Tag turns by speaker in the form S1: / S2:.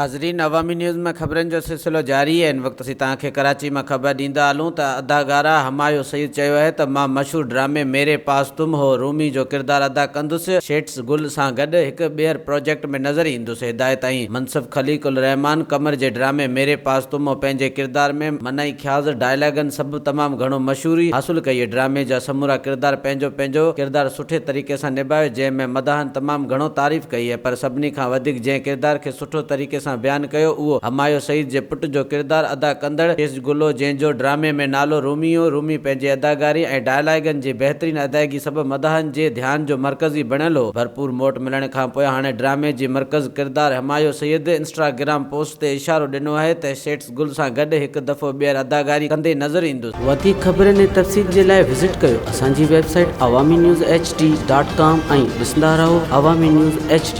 S1: ناظرين عوامي نيوز ۾ خبرن جو سلسلو جاري آهي هن وقت اسين توهان کي ڪراچي مان خبر ڏيندا هلون ته اداڪارا همايون سعيد چيو آهي ته مان مشهور ڊرامي ميري پاس تم هو رومي جو ڪردار ادا ڪندس شيٽس گل سان گڏ هڪ ٻيهر پروجيڪٽ ۾ نظر ايندس هدايت ۽ منصف خليق الرحمان قمر جي ڊرامي ميري پاس تم هو پنهنجي ڪردار ۾ منعي خياز ڊائلاگن سبب تمام گهڻو مشهوري حاصل ڪئي ڊرامي جا سمورا ڪردار پنهنجو پنهنجو ڪردار سٺي طريقي سان نڀايو جنهن ۾ مداحن تمام گهڻو تعريف ڪئي آهي پر سڀني کان وڌيڪ جنهن ڪردار کي سٺو طريقي سان بيان ڪيو اهو همايون سعيد جي پٽ جو ڪردار ادا ڪندڙ کيس گلو جنهن جو ڊرامي ۾ نالو رومي هو رومي پنهنجي اداڪاري ۽ ڊائلاگن جي بهترين ادائگي سبب مداحن جي ڌيان جو مرڪزي بڻيل هو ڀرپور موٽ ملڻ کانپوء هاڻي ڊرامي جي مرڪز ڪردار همايون سيد انسٽاگرام پوسٽ تي اشارو ڏنو آهي ته شيٽس گل سان گڏ هڪ دفعو ٻيهر اداڪاري ڪندي نظر ايندس.
S2: وڌيڪ خبرن ۽ تفصيل جي لاء وزٽ ڪيو اسان جي website Awami news H D dot com ۽ ڏسندا رهو عوامي نيوز ايڇ ڊي.